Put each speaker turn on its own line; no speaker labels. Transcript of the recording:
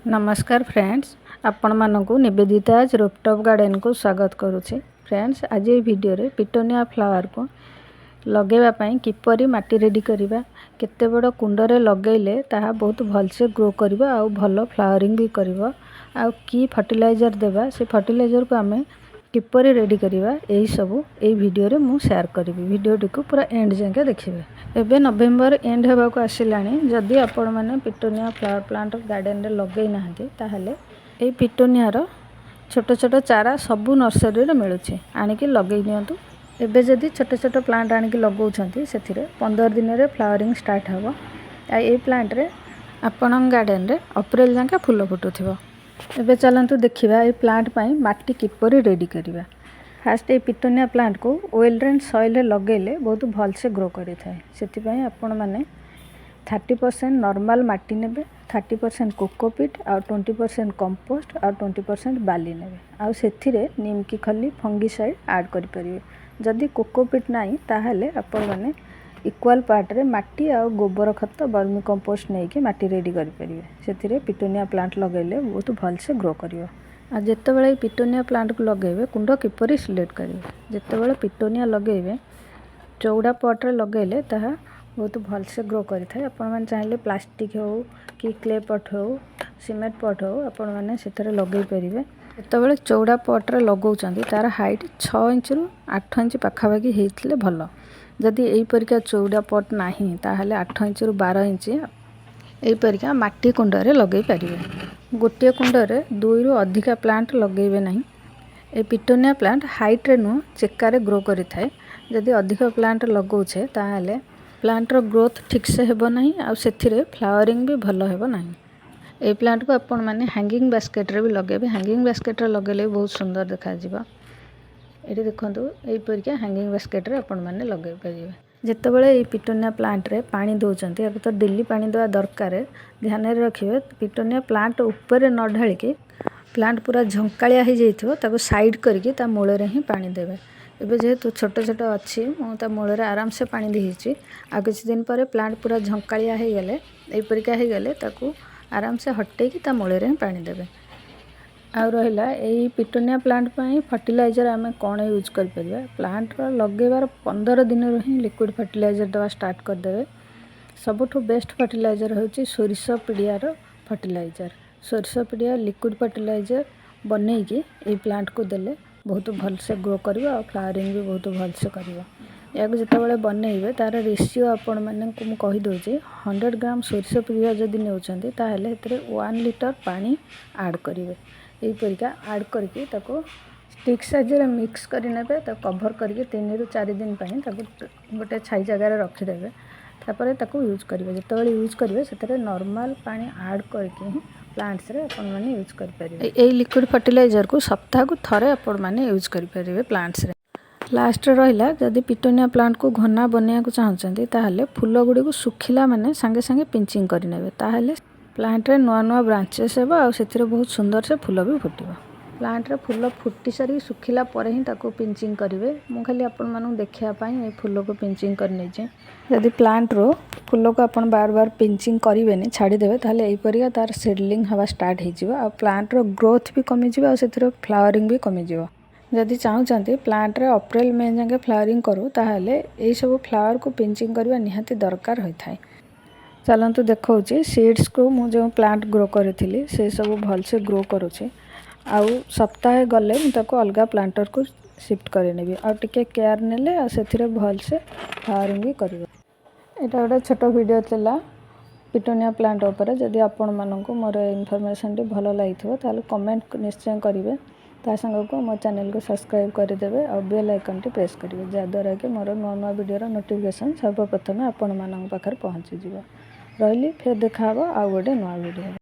ନମସ୍କାର ଫ୍ରେଣ୍ଡସ୍, ଆପଣମାନଙ୍କୁ ନିବେଦିତାଜ ରୁଫଟପ୍ ଗାର୍ଡ଼େନକୁ ସ୍ୱାଗତ କରୁଛି। ଫ୍ରେଣ୍ଡସ୍, ଆଜି ଏହି ଭିଡ଼ିଓରେ ପିଟୋନିଆ ଫ୍ଲାୱାରକୁ ଲଗାଇବା ପାଇଁ କିପରି ମାଟି ରେଡ଼ି କରିବା, କେତେ ବଡ଼ କୁଣ୍ଡରେ ଲଗାଇଲେ ତାହା ବହୁତ ଭଲସେ ଗ୍ରୋ କରିବ ଆଉ ଭଲ ଫ୍ଲାୱାରିଂ ବି କରିବ, ଆଉ କି ଫର୍ଟିଲାଇଜର୍ ଦେବା, ସେ ଫର୍ଟିଲାଇଜର୍କୁ ଆମେ କିପରି ରେଡ଼ି କରିବା, ଏହିସବୁ ଏଇ ଭିଡ଼ିଓରେ ମୁଁ ସେୟାର କରିବି। ଭିଡ଼ିଓଟିକୁ ପୁରା ଏଣ୍ଡ ଯାଏଁ ଦେଖିବେ। ଏବେ ନଭେମ୍ବର ଏଣ୍ଡ ହେବାକୁ ଆସିଲାଣି। ଯଦି ଆପଣମାନେ ପିଟୋନିଆ ଫ୍ଲାୱାର ପ୍ଲାଣ୍ଟ ଗାର୍ଡ଼େନରେ ଲଗାଇ ନାହାନ୍ତି, ତାହେଲେ ଏଇ ପିଟୋନିଆର ଛୋଟ ଛୋଟ ଚାରା ସବୁ ନର୍ସରୀରେ ମିଳୁଛି, ଆଣିକି ଲଗାଇ ଦିଅନ୍ତୁ। ଏବେ ଯଦି ଛୋଟ ଛୋଟ ପ୍ଲାଣ୍ଟ ଆଣିକି ଲଗାଉଛନ୍ତି, ସେଥିରେ 15 ଦିନରେ ଫ୍ଲାୱାରିଂ ଷ୍ଟାର୍ଟ ହେବ ଆଉ ଏଇ ପ୍ଲାଣ୍ଟରେ ଆପଣଙ୍କ ଗାର୍ଡ଼େନରେ ଅପ୍ରିଲ ଯାଏଁ ଫୁଲ ଫୁଟୁଥିବ। ଏବେ ଚାଲନ୍ତୁ ଦେଖିବା, ଏଇ ପ୍ଲାଣ୍ଟ ପାଇଁ ମାଟି କିପରି ରେଡ଼ି କରିବା। ଫାଷ୍ଟ, ଏଇ ପିଟୋନିଆ ପ୍ଲାଣ୍ଟକୁ ୱେଲ୍ ଡ୍ରେନ୍ ସଏଲ୍ରେ ଲଗାଇଲେ ବହୁତ ଭଲସେ ଗ୍ରୋ କରିଥାଏ। ସେଥିପାଇଁ ଆପଣମାନେ 30% ନର୍ମାଲ୍ ମାଟି ନେବେ, 30% କୋକୋପିଟ୍ ଆଉ 20% କମ୍ପୋଷ୍ଟ ଆଉ 20% ବାଲି ନେବେ ଆଉ ସେଥିରେ ନିମକି ଖଲି, ଫଙ୍ଗିସାଇଡ଼୍ ଆଡ଼୍ କରିପାରିବେ। ଯଦି କୋକୋପିଟ୍ ନାହିଁ, ତାହେଲେ ଆପଣମାନେ ଇକ୍ୱାଲ୍ ପାର୍ଟରେ ମାଟି ଆଉ ଗୋବର ଖତ, ବର୍ମି କମ୍ପୋଷ୍ଟ ନେଇକି ମାଟି ରେଡ଼ି କରିପାରିବେ। ସେଥିରେ ପିଟୋନିଆ ପ୍ଲାଣ୍ଟ ଲଗାଇଲେ ବହୁତ ଭଲସେ ଗ୍ରୋ କରିବ। ଆଉ ଯେତେବେଳେ ଏଇ ପିଟୋନିଆ ପ୍ଲାଣ୍ଟକୁ ଲଗାଇବେ, କୁଣ୍ଡ କିପରି ସିଲେକ୍ଟ କରିବେ? ଯେତେବେଳେ ପିଟୋନିଆ ଲଗାଇବେ, ଚଉଡ଼ା ପଟ୍ରେ ଲଗାଇଲେ ତାହା ବହୁତ ଭଲସେ ଗ୍ରୋ କରିଥାଏ। ଆପଣମାନେ ଚାହିଁଲେ ପ୍ଲାଷ୍ଟିକ୍ ହେଉ କି କ୍ଲେ ପଟ୍ ହେଉ, ସିମେଣ୍ଟ ପଟ୍ ହେଉ, ଆପଣମାନେ ସେଥିରେ ଲଗାଇ ପାରିବେ। ଯେତେବେଳେ ଚଉଡ଼ା ପଟ୍ରେ ଲଗାଉଛନ୍ତି, ତା'ର ହାଇଟ୍ 6 ଇଞ୍ଚରୁ 8 ଇଞ୍ଚ ପାଖାପାଖି ହେଇଥିଲେ ଭଲ। ଯଦି ଏଇପରିକା ଚଉଡ଼ା ପଟ୍ ନାହିଁ, ତାହେଲେ 8 ଇଞ୍ଚରୁ 12 ଇଞ୍ଚ ଏଇପରିକା ମାଟି କୁଣ୍ଡରେ ଲଗାଇ ପାରିବେ। ଗୋଟିଏ କୁଣ୍ଡରେ ଦୁଇରୁ ଅଧିକା ପ୍ଲାଣ୍ଟ ଲଗାଇବେ ନାହିଁ। ଏ ପିଟୋନିଆ ପ୍ଲାଣ୍ଟ ହାଇଟ୍ରେ ନୁହଁ, ଚେକାରେ ଗ୍ରୋ କରିଥାଏ। ଯଦି ଅଧିକ ପ୍ଲାଣ୍ଟ ଲଗାଉଛେ, ତାହେଲେ ପ୍ଲାଣ୍ଟର ଗ୍ରୋଥ୍ ଠିକ୍ସେ ହେବ ନାହିଁ ଆଉ ସେଥିରେ ଫ୍ଲାୱାରିଂ ବି ଭଲ ହେବ ନାହିଁ। ଏଇ ପ୍ଲାଣ୍ଟକୁ ଆପଣମାନେ ହ୍ୟାଙ୍ଗିଂ ବାସ୍କେଟ୍ରେ ବି ଲଗାଇବେ। ହ୍ୟାଙ୍ଗିଂ ବାସ୍କେଟ୍ରେ ଲଗାଇଲେ ବି ବହୁତ ସୁନ୍ଦର ଦେଖାଯିବ। ଏଠି ଦେଖନ୍ତୁ, ଏଇପରିକା ହ୍ୟାଙ୍ଗିଂ ବାସ୍କେଟ୍ରେ ଆପଣମାନେ ଲଗାଇ ପାରିବେ। ଯେତେବେଳେ ଏଇ ପିଟୋନିଆ ପ୍ଲାଣ୍ଟରେ ପାଣି ଦେଉଛନ୍ତି, ଏବେ ତ ଡେଲି ପାଣି ଦେବା ଦରକାର, ଧ୍ୟାନରେ ରଖିବେ, ପିଟୋନିଆ ପ୍ଲାଣ୍ଟ ଉପରେ ନ ଢାଳିକି ପ୍ଲାଣ୍ଟ ପୁରା ଝଙ୍କାଳିଆ ହେଇଯାଇଥିବ, ତାକୁ ସାଇଡ଼୍ କରିକି ତା ମୂଳରେ ହିଁ ପାଣି ଦେବେ। ଏବେ ଯେହେତୁ ଛୋଟ ଛୋଟ ଅଛି, ମୁଁ ତା ମୂଳରେ ଆରାମସେ ପାଣି ଦେଇଛି। ଆଉ କିଛି ଦିନ ପରେ ପ୍ଲାଣ୍ଟ ପୁରା ଝଙ୍କାଳିଆ ହେଇଗଲେ, ଏଇପରିକା ହେଇଗଲେ, ତାକୁ ଆରାମସେ ହଟେଇକି ତା ମୂଳରେ ହିଁ ପାଣି ଦେବେ। ଆଉ ରହିଲା, ଏଇ ପିଟୋନିଆ ପ୍ଲାଣ୍ଟ ପାଇଁ ଫର୍ଟିଲାଇଜର୍ ଆମେ କ'ଣ ୟୁଜ୍ କରିପାରିବା? ପ୍ଲାଣ୍ଟର ଲଗାଇବାର 15 ଦିନରୁ ହିଁ ଲିକ୍ୱିଡ଼ ଫର୍ଟିଲାଇଜର୍ ଦେବା ଷ୍ଟାର୍ଟ କରିଦେବେ। ସବୁଠୁ ବେଷ୍ଟ ଫର୍ଟିଲାଇଜର୍ ହେଉଛି ସୋରିଷ ପିଡ଼ିଆର ଫର୍ଟିଲାଇଜର୍। ସୋରିଷ ପିଡ଼ିଆ ଲିକ୍ୱିଡ଼ ଫର୍ଟିଲାଇଜର୍ ବନେଇକି ଏଇ ପ୍ଲାଣ୍ଟକୁ ଦେଲେ ବହୁତ ଭଲସେ ଗ୍ରୋ କରିବ ଆଉ ଫ୍ଲାୱାରିଂ ବି ବହୁତ ଭଲସେ କରିବ। ଏହାକୁ ଯେତେବେଳେ ବନେଇବେ, ତା'ର ରେସିଓ ଆପଣମାନଙ୍କୁ ମୁଁ କହିଦେଉଛି। 100 ଗ୍ରାମ ସୋରିଷ ପିଡ଼ିଆ ଯଦି ନେଉଛନ୍ତି, ତାହେଲେ ସେଥିରେ 1 ଲିଟର ପାଣି ଆଡ଼୍ କରିବେ। ଏଇପରିକା ଆଡ଼୍ କରିକି ତାକୁ ଷ୍ଟିକ୍ ସାହାଯ୍ୟରେ ମିକ୍ସ କରିନେବେ। ତାକୁ କଭର୍ କରିକି 3ରୁ 4 ଦିନ ପାଇଁ ତାକୁ ଗୋଟେ ଛାଇ ଜାଗାରେ ରଖିଦେବେ। ତାପରେ ତାକୁ ୟୁଜ୍ କରିବେ। ଯେତେବେଳେ ୟୁଜ୍ କରିବେ, ସେଥିରେ ନର୍ମାଲ୍ ପାଣି ଆଡ଼୍ କରିକି ହିଁ ପ୍ଲାଣ୍ଟସରେ ଆପଣମାନେ ୟୁଜ୍ କରିପାରିବେ। ଏଇ ଲିକ୍ୱିଡ଼ ଫର୍ଟିଲାଇଜର୍କୁ ସପ୍ତାହକୁ ଥରେ ଆପଣମାନେ ୟୁଜ୍ କରିପାରିବେ ପ୍ଲାଣ୍ଟସରେ। ଲାଷ୍ଟରେ ରହିଲା, ଯଦି ପିଟୋନିଆ ପ୍ଲାଣ୍ଟକୁ ଘନା ବନେଇବାକୁ ଚାହୁଁଛନ୍ତି, ତାହେଲେ ଫୁଲ ଗୁଡ଼ିକୁ ଶୁଖିଲା ମାନେ ସାଙ୍ଗେ ସାଙ୍ଗେ ପିଞ୍ଚିଂ କରିନେବେ। ତାହେଲେ ପ୍ଲାଣ୍ଟରେ ନୂଆ ନୂଆ ବ୍ରାଞ୍ଚେସ୍ ହେବ ଆଉ ସେଥିରେ ବହୁତ ସୁନ୍ଦର ସେ ଫୁଲ ବି ଫୁଟିବ। ପ୍ଲାଣ୍ଟରେ ଫୁଲ ଫୁଟି ସାରିକି ଶୁଖିଲା ପରେ ହିଁ ତାକୁ ପିଞ୍ଚିଂ କରିବେ। ମୁଁ ଖାଲି ଆପଣମାନଙ୍କୁ ଦେଖିବା ପାଇଁ ଏ ଫୁଲକୁ ପିଞ୍ଚିଂ କରିନେଇଛି। ଯଦି ପ୍ଲାଣ୍ଟରୁ ଫୁଲକୁ ଆପଣ ବାର ବାର ପିଞ୍ଚିଂ କରିବେନି, ଛାଡ଼ିଦେବେ, ତାହେଲେ ଏଇପରିକା ତା'ର ସିଡ଼ଲିଂ ହେବା ଷ୍ଟାର୍ଟ ହେଇଯିବ ଆଉ ପ୍ଲାଣ୍ଟର ଗ୍ରୋଥ୍ ବି କମିଯିବ ଆଉ ସେଥିରେ ଫ୍ଲାୱାରିଂ ବି କମିଯିବ। ଯଦି ଚାହୁଁଛନ୍ତି ପ୍ଲାଣ୍ଟରେ ଅପ୍ରିଲ ମେ ଯାଏଁ ଫ୍ଲାୱାରିଂ କରୁ, ତାହେଲେ ଏଇସବୁ ଫ୍ଲାୱାରକୁ ପିଞ୍ଚିଂ କରିବା ନିହାତି ଦରକାର ହୋଇଥାଏ। ଚାଲନ୍ତୁ ଦେଖାଉଛି, ସିଡ଼୍ସକୁ ମୁଁ ଯେଉଁ ପ୍ଲାଣ୍ଟ ଗ୍ରୋ କରିଥିଲି, ସେସବୁ ଭଲସେ ଗ୍ରୋ କରୁଛି। ଆଉ ସପ୍ତାହେ ଗଲେ ମୁଁ ତାକୁ ଅଲଗା ପ୍ଲାଣ୍ଟରକୁ ସିଫ୍ଟ କରିନେବି। ଆଉ ଟିକେ କେୟାର ନେଲେ ଆଉ ସେଥିରେ ଭଲସେ ଫ୍ଲାୱାରିଂ ବି କରିବ। ଏଇଟା ଗୋଟେ ଛୋଟ ଭିଡ଼ିଓ ଥିଲା ପିଟୋନିଆ ପ୍ଲାଣ୍ଟ ଉପରେ। ଯଦି ଆପଣମାନଙ୍କୁ ମୋର ଇନଫର୍ମେସନ୍ଟି ଭଲ ଲାଗିଥିବ, ତାହେଲେ କମେଣ୍ଟ ନିଶ୍ଚୟ କରିବେ। ତା ସାଙ୍ଗକୁ ମୋ ଚ୍ୟାନେଲକୁ ସବସ୍କ୍ରାଇବ୍ କରିଦେବେ ଆଉ ବେଲ୍ ଆଇକନ୍ଟି ପ୍ରେସ୍ କରିବେ, ଯାହାଦ୍ୱାରା କି ମୋର ନୂଆ ନୂଆ ଭିଡ଼ିଓର ନୋଟିଫିକେସନ୍ ସର୍ବପ୍ରଥମେ ଆପଣମାନଙ୍କ ପାଖରେ ପହଞ୍ଚିଯିବ। ରହିଲି, ଫେର୍ ଦେଖାହେବ ଆଉ ଗୋଟେ ନୂଆ ଭିଡ଼ିଓରେ।